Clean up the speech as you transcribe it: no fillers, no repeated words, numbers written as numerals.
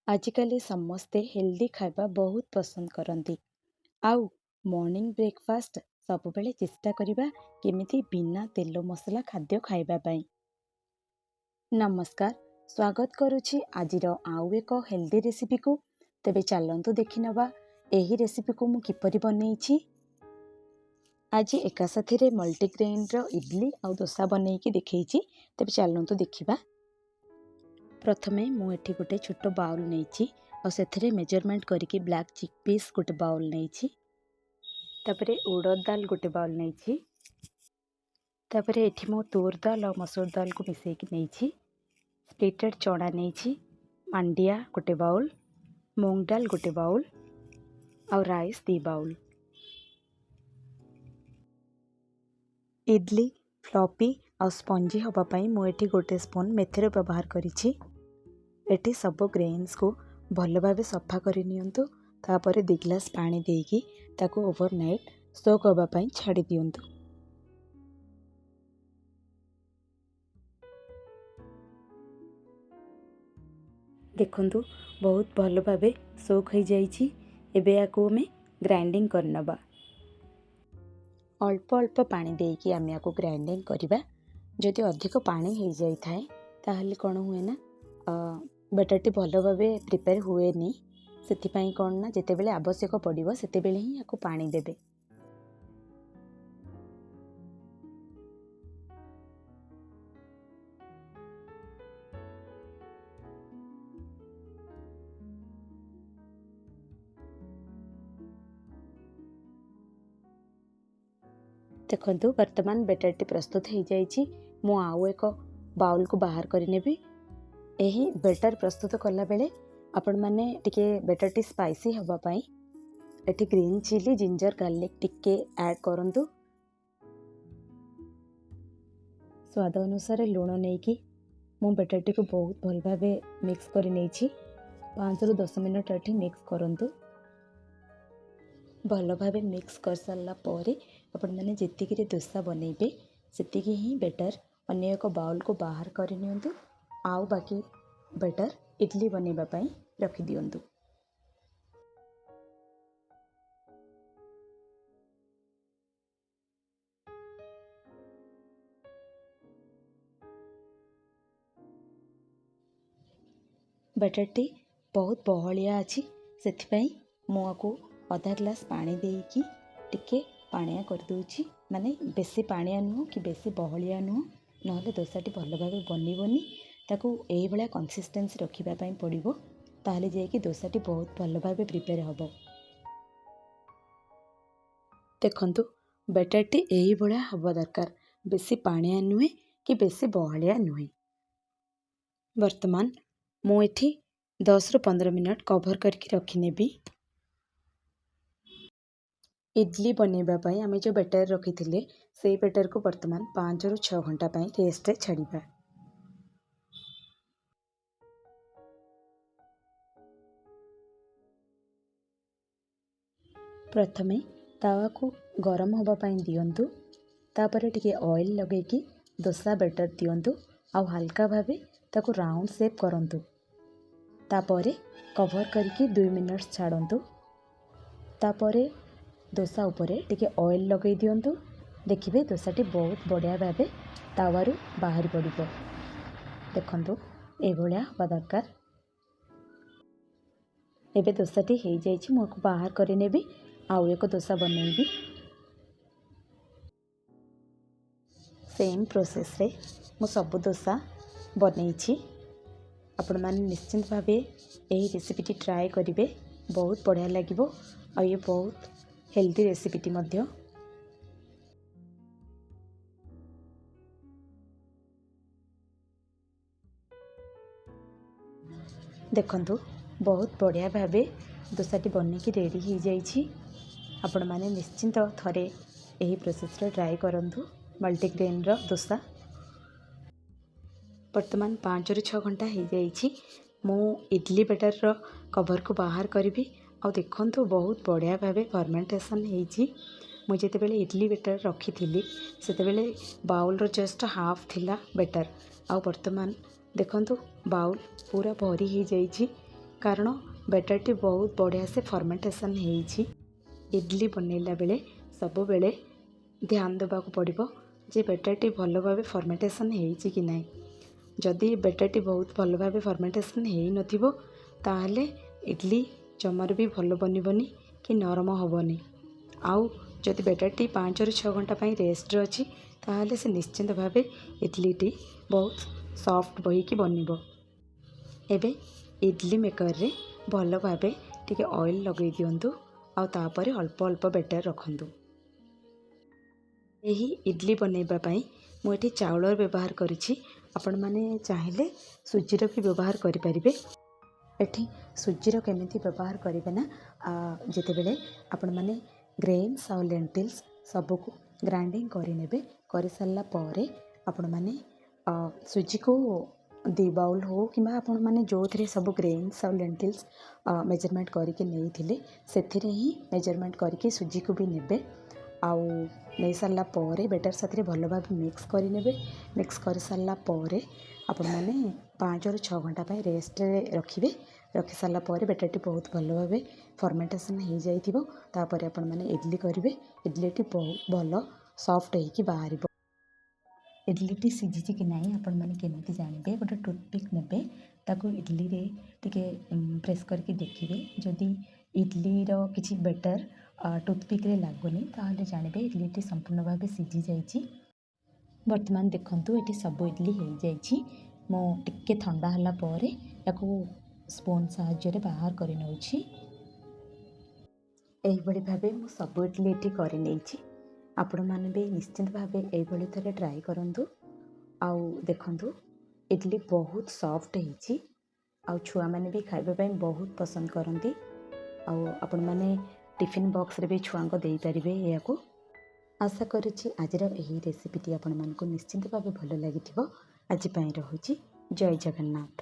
ଆଜିକାଲି ସମସ୍ତେ ହେଲ୍ଦି ଖାଇବା ବହୁତ ପସନ୍ଦ କରନ୍ତି। ଆଉ ମର୍ଣ୍ଣିଂ ବ୍ରେକଫାଷ୍ଟ ସବୁବେଳେ ଚେଷ୍ଟା କରିବା କେମିତି ବିନା ତେଲ ମସଲା ଖାଦ୍ୟ ଖାଇବା ପାଇଁ। ନମସ୍କାର, ସ୍ୱାଗତ କରୁଛି ଆଜିର ଆଉ ଏକ ହେଲ୍ଦି ରେସିପିକୁ। ତେବେ ଚାଲନ୍ତୁ ଦେଖିନେବା ଏହି ରେସିପିକୁ ମୁଁ କିପରି ବନେଇଛି। ଆଜି ଏକା ସାଥିରେ ମଲ୍ଟିଗ୍ରେନ୍ର ଇଡଲି ଆଉ ଦୋସା ବନେଇକି ଦେଖେଇଛି। ତେବେ ଚାଲନ୍ତୁ ଦେଖିବା। ପ୍ରଥମେ ମୁଁ ଏଠି ଗୋଟେ ଛୋଟ ବାଉଲ୍ ନେଇଛି ଆଉ ସେଥିରେ ମେଜରମେଣ୍ଟ କରିକି ବ୍ଲାକ୍ ଚିକ୍ ପିସ୍ ଗୋଟେ ବାଉଲ୍ ନେଇଛି। ତାପରେ ଉଡ଼ଦ ଦାଲ ଗୋଟେ ବାଉଲ୍ ନେଇଛି। ତାପରେ ଏଠି ମୁଁ ତୁର ଦାଲ ଆଉ ମସୁର ଦାଲକୁ ମିଶାଇକି ନେଇଛି। ସ୍ପ୍ଲିଟେଡ଼ ଚଣା ନେଇଛି, ମାଣ୍ଡିଆ ଗୋଟେ ବାଉଲ୍, ମୁଙ୍ଗ ଡାଲ ଗୋଟେ ବାଉଲ୍ ଆଉ ରାଇସ୍ 2 ବାଉଲ୍। ଇଡଲି ଫ୍ଲପି ଆଉ ସ୍ପଞ୍ଜି ହେବା ପାଇଁ ମୁଁ ଏଠି ଗୋଟେ ସ୍ପୁନ୍ ମେଥିର ବ୍ୟବହାର କରିଛି। ଏଠି ସବୁ ଗ୍ରେନ୍ସକୁ ଭଲ ଭାବେ ସଫା କରି ନିଅନ୍ତୁ। ତାପରେ 2 ଗ୍ଲାସ୍ ପାଣି ଦେଇକି ତାକୁ ଓଭରନାଇଟ୍ ସୋକ୍ ହେବା ପାଇଁ ଛାଡ଼ି ଦିଅନ୍ତୁ। ଦେଖନ୍ତୁ, ବହୁତ ଭଲ ଭାବେ ସୋକ୍ ହୋଇଯାଇଛି। ଏବେ ୟାକୁ ଆମେ ଗ୍ରାଇଣ୍ଡିଙ୍ଗ କରିନେବା। ଅଳ୍ପ ଅଳ୍ପ ପାଣି ଦେଇକି ଆମେ ୟାକୁ ଗ୍ରାଇଣ୍ଡିଙ୍ଗ କରିବା। ଯଦି ଅଧିକ ପାଣି ହେଇଯାଇଥାଏ, ତାହେଲେ କ'ଣ ହୁଏ ନା ବେଟରଟି ଭଲ ଭାବେ ପ୍ରିପେୟାର ହୁଏନି। ସେଥିପାଇଁ କ'ଣ ନା ଯେତେବେଳେ ଆବଶ୍ୟକ ପଡ଼ିବ, ସେତେବେଳେ ହିଁ ୟାକୁ ପାଣି ଦେବେ। ଦେଖନ୍ତୁ, ବର୍ତ୍ତମାନ ବେଟରଟି ପ୍ରସ୍ତୁତ ହେଇଯାଇଛି। ମୁଁ ଆଉ ଏକ ବାଉଲକୁ ବାହାର କରିନେବି। ଏହି ବେଟର ପ୍ରସ୍ତୁତ କଲାବେଳେ ଆପଣମାନେ ଟିକେ ବେଟରଟି ସ୍ପାଇସି ହେବା ପାଇଁ ଏଠି ଗ୍ରୀନ୍ ଚିଲି, ଜିଞ୍ଜର ଗାର୍ଲିକ୍ ଟିକେ ଆଡ଼୍ କରନ୍ତୁ। ସ୍ୱାଦ ଅନୁସାରେ ଲୁଣ ନେଇକି ମୁଁ ବେଟରଟିକୁ ବହୁତ ଭଲ ଭାବେ ମିକ୍ସ କରି ନେଇଛି। 5ରୁ 10 ମିନିଟ୍ ଏଠି ମିକ୍ସ କରନ୍ତୁ। ଭଲ ଭାବେ ମିକ୍ସ କରିସାରିଲା ପରେ ଆପଣମାନେ ଯେତିକିରେ ଦୋସା ବନେଇବେ, ସେତିକି ହିଁ ବେଟର ଅନ୍ୟ ଏକ ବାଉଲକୁ ବାହାର କରିନିଅନ୍ତୁ ଆଉ ବାକି ବେଟର ଇଡଲି ବନେଇବା ପାଇଁ ରଖିଦିଅନ୍ତୁ। ବେଟରଟି ବହୁତ ବହଳିଆ ଅଛି, ସେଥିପାଇଁ ମୁଁ ଆକୁ ଅଧା ଗ୍ଲାସ୍ ପାଣି ଦେଇକି ଟିକେ ପାଣିଆ କରିଦେଉଛି। ମାନେ ବେଶୀ ପାଣିଆ ନୁହଁ କି ବେଶୀ ବହଳିଆ ନୁହଁ, ନହେଲେ ଦୋସାଟି ଭଲ ଭାବେ ବନିବନି। ତାକୁ ଏଇଭଳିଆ କନସିଷ୍ଟେନ୍ସି ରଖିବା ପାଇଁ ପଡ଼ିବ, ତାହେଲେ ଯାଇକି ଦୋସାଟି ବହୁତ ଭଲ ଭାବେ ପ୍ରିପେୟାର ହେବ। ଦେଖନ୍ତୁ, ବେଟରଟି ଏଇଭଳିଆ ହେବା ଦରକାର, ବେଶୀ ପାଣିଆ ନୁହେଁ କି ବେଶୀ ବହଳିଆ ନୁହେଁ। ବର୍ତ୍ତମାନ ମୁଁ ଏଠି 10ରୁ 15 ମିନିଟ୍ କଭର୍ କରିକି ରଖିନେବି। ଇଡଲି ବନେଇବା ପାଇଁ ଆମେ ଯେଉଁ ବେଟର ରଖିଥିଲେ, ସେଇ ବେଟରକୁ ବର୍ତ୍ତମାନ 5ରୁ 6 ଘଣ୍ଟା ପାଇଁ ରେଷ୍ଟରେ ଛାଡ଼ିବା। ପ୍ରଥମେ ତାୱାକୁ ଗରମ ହେବା ପାଇଁ ଦିଅନ୍ତୁ। ତାପରେ ଟିକେ ଅଏଲ୍ ଲଗେଇକି ଦୋସା ବେଟର ଦିଅନ୍ତୁ ଆଉ ହାଲକା ଭାବେ ତାକୁ ରାଉଣ୍ଡ ସେପ୍ କରନ୍ତୁ। ତାପରେ କଭର୍ କରିକି 2 ମିନିଟ୍ସ ଛାଡ଼ନ୍ତୁ। ତାପରେ ଦୋସା ଉପରେ ଟିକେ ଅଏଲ୍ ଲଗେଇ ଦିଅନ୍ତୁ। ଦେଖିବେ, ଦୋସାଟି ବହୁତ ବଢ଼ିଆ ଭାବେ ତାୱାରୁ ବାହାରି ପଡ଼ିବ। ଦେଖନ୍ତୁ, ଏଇଭଳିଆ ହେବା ଦରକାର। ଏବେ ଦୋସାଟି ହେଇଯାଇଛି। ମୁଁ ଆକୁ ବାହାର କରିନେବି ଆଉ ଏକ ଦୋସା ବନେଇବି। ସେମ୍ ପ୍ରୋସେସ୍ରେ ମୁଁ ସବୁ ଦୋସା ବନେଇଛି। ଆପଣମାନେ ନିଶ୍ଚିନ୍ତ ଭାବେ ଏହି ରେସିପିଟି ଟ୍ରାଏ କରିବେ, ବହୁତ ବଢ଼ିଆ ଲାଗିବ ଆଉ ଇଏ ବହୁତ ହେଲ୍ଦି ରେସିପିଟି ମଧ୍ୟ। ଦେଖନ୍ତୁ, ବହୁତ ବଢ଼ିଆ ଭାବେ ଦୋସାଟି ବନିକି ରେଡ଼ି ହେଇଯାଇଛି। ଆପଣମାନେ ନିଶ୍ଚିନ୍ତ ଥରେ ଏହି ପ୍ରୋସେସ୍ରେ ଟ୍ରାଏ କରନ୍ତୁ ମଲ୍ଟିଗ୍ରେନ୍ର ଦୋସା। ବର୍ତ୍ତମାନ 5ରୁ 6 ଘଣ୍ଟା ହେଇଯାଇଛି। ମୁଁ ଇଡଲି ବେଟର୍ର କଭର୍କୁ ବାହାର କରିବି ଆଉ ଦେଖନ୍ତୁ, ବହୁତ ବଢ଼ିଆ ଭାବେ ଫର୍ମେଣ୍ଟେସନ୍ ହେଇଛି। ମୁଁ ଯେତେବେଳେ ଇଡଲି ବେଟର୍ ରଖିଥିଲି, ସେତେବେଳେ ବାଉଲ୍ର ଜଷ୍ଟ ହାଫ୍ ଥିଲା ବେଟର୍ ଆଉ ବର୍ତ୍ତମାନ ଦେଖନ୍ତୁ, ବାଉଲ୍ ପୁରା ଭରି ହେଇଯାଇଛି। କାରଣ ବେଟର୍ଟି ବହୁତ ବଢ଼ିଆ ସେ ଫର୍ମେଣ୍ଟେସନ୍ ହେଇଛି। ଇଡ଼ଲି ବନେଇଲା ବେଳେ ସବୁବେଳେ ଧ୍ୟାନ ଦେବାକୁ ପଡ଼ିବ ଯେ ବେଟର୍ଟି ଭଲ ଭାବେ ଫର୍ମେଣ୍ଟେସନ୍ ହେଇଛି କି ନାହିଁ। ଯଦି ବେଟର୍ଟି ବହୁତ ଭଲ ଭାବେ ଫର୍ମେଣ୍ଟେସନ୍ ହେଇନଥିବ, ତାହେଲେ ଇଡ଼ଲି ଜମାରୁ ବି ଭଲ ବନିବନି କି ନରମ ହେବନି। ଆଉ ଯଦି ବେଟର୍ଟି 5ରୁ 6 ଘଣ୍ଟା ପାଇଁ ରେଷ୍ଟରେ ଅଛି, ତାହେଲେ ସେ ନିଶ୍ଚିନ୍ତ ଭାବେ ଇଡ଼ଲିଟି ବହୁତ ସଫ୍ଟ ହୋଇକି ବନିବ। ଏବେ ଇଡ଼ଲି ମେକର୍ରେ ଭଲ ଭାବେ ଟିକେ ଅଏଲ୍ ଲଗାଇ ଦିଅନ୍ତୁ ଆଉ ତାପରେ ଅଳ୍ପ ଅଳ୍ପ ବେଟର୍ ରଖନ୍ତୁ। ଏହି ଇଡ଼ଲି ବନେଇବା ପାଇଁ ମୁଁ ଏଠି ଚାଉଳର ବ୍ୟବହାର କରିଛି। ଆପଣମାନେ ଚାହିଁଲେ ସୁଜିର ବି ବ୍ୟବହାର କରିପାରିବେ। ଏଠି ସୁଜିର କେମିତି ବ୍ୟବହାର କରିବେ ନା, ଯେତେବେଳେ ଆପଣମାନେ ଗ୍ରେନ୍ସ ଆଉ ଲେଣ୍ଟିଲ୍ସ ସବୁକୁ ଗ୍ରାଇଣ୍ଡିଙ୍ଗ କରିନେବେ, କରିସାରିଲା ପରେ ଆପଣମାନେ ସୁଜିକୁ 2 ବାଉଲ୍ ହେଉ କିମ୍ବା ଆପଣମାନେ ଯେଉଁଥିରେ ସବୁ ଗ୍ରେନ୍ସ ଆଉ ଲେଣ୍ଟିଲ୍ସ ମେଜରମେଣ୍ଟ କରିକି ନେଇଥିଲେ, ସେଥିରେ ହିଁ ମେଜରମେଣ୍ଟ କରିକି ସୁଜିକୁ ବି ନେବେ। ଆଉ ନେଇସାରିଲା ପରେ ବେଟର୍ ସାଥିରେ ଭଲ ଭାବେ ମିକ୍ସ କରିନେବେ। ମିକ୍ସ କରିସାରିଲା ପରେ ଆପଣମାନେ 5ରୁ 6 ଘଣ୍ଟା ପାଇଁ ରେଷ୍ଟରେ ରଖିବେ। ରଖିସାରିଲା ପରେ ବେଟର୍ଟି ବହୁତ ଭଲ ଭାବେ ଫର୍ମେଣ୍ଟେସନ୍ ହେଇଯାଇଥିବ। ତାପରେ ଆପଣମାନେ ଇଡ଼ଲି କରିବେ। ଇଡ଼ଲିଟି ବହୁତ ଭଲ ସଫ୍ଟ ହେଇକି ବାହାରିବ। ଇଡ଼ଲିଟି ସିଝିଛି କି ନାହିଁ ଆପଣମାନେ କେମିତି ଜାଣିବେ? ଗୋଟେ ଟୁଥପିକ୍ ନେବେ, ତାକୁ ଇଡ଼ଲିରେ ଟିକେ ପ୍ରେସ୍ କରିକି ଦେଖିବେ। ଯଦି ଇଡ଼ଲିର କିଛି ବେଟର୍ ଟୁଥପିକ୍ରେ ଲାଗୁନି, ତାହେଲେ ଜାଣିବେ ଇଡ଼ଲିଟି ସମ୍ପୂର୍ଣ୍ଣ ଭାବେ ସିଝି ଯାଇଛି। ବର୍ତ୍ତମାନ ଦେଖନ୍ତୁ, ଏଠି ସବୁ ଇଡ଼ଲି ହେଇଯାଇଛି। ମୁଁ ଟିକେ ଥଣ୍ଡା ହେଲା ପରେ ତାକୁ ସ୍ପୁନ୍ ସାହାଯ୍ୟରେ ବାହାର କରି ନେଉଛି। ଏହିଭଳି ଭାବେ ମୁଁ ସବୁ ଇଡ଼ଲି ଏଠି କରିନେଇଛି। ଆପଣମାନେ ବି ନିଶ୍ଚିନ୍ତ ଭାବେ ଏଇଭଳି ଥରେ ଟ୍ରାଏ କରନ୍ତୁ। ଆଉ ଦେଖନ୍ତୁ, ଇଡ଼ଲି ବହୁତ ସଫ୍ଟ ହେଇଛି ଆଉ ଛୁଆମାନେ ବି ଖାଇବା ପାଇଁ ବହୁତ ପସନ୍ଦ କରନ୍ତି। ଆଉ ଆପଣମାନେ ଟିଫିନ୍ ବକ୍ସରେ ବି ଛୁଆଙ୍କୁ ଦେଇପାରିବେ ଏହାକୁ। ଆଶା କରୁଛି ଆଜିର ଏହି ରେସିପିଟି ଆପଣମାନଙ୍କୁ ନିଶ୍ଚିନ୍ତ ଭାବେ ଭଲ ଲାଗିଥିବ। ଆଜି ପାଇଁ ରହୁଛି। ଜୟ ଜଗନ୍ନାଥ।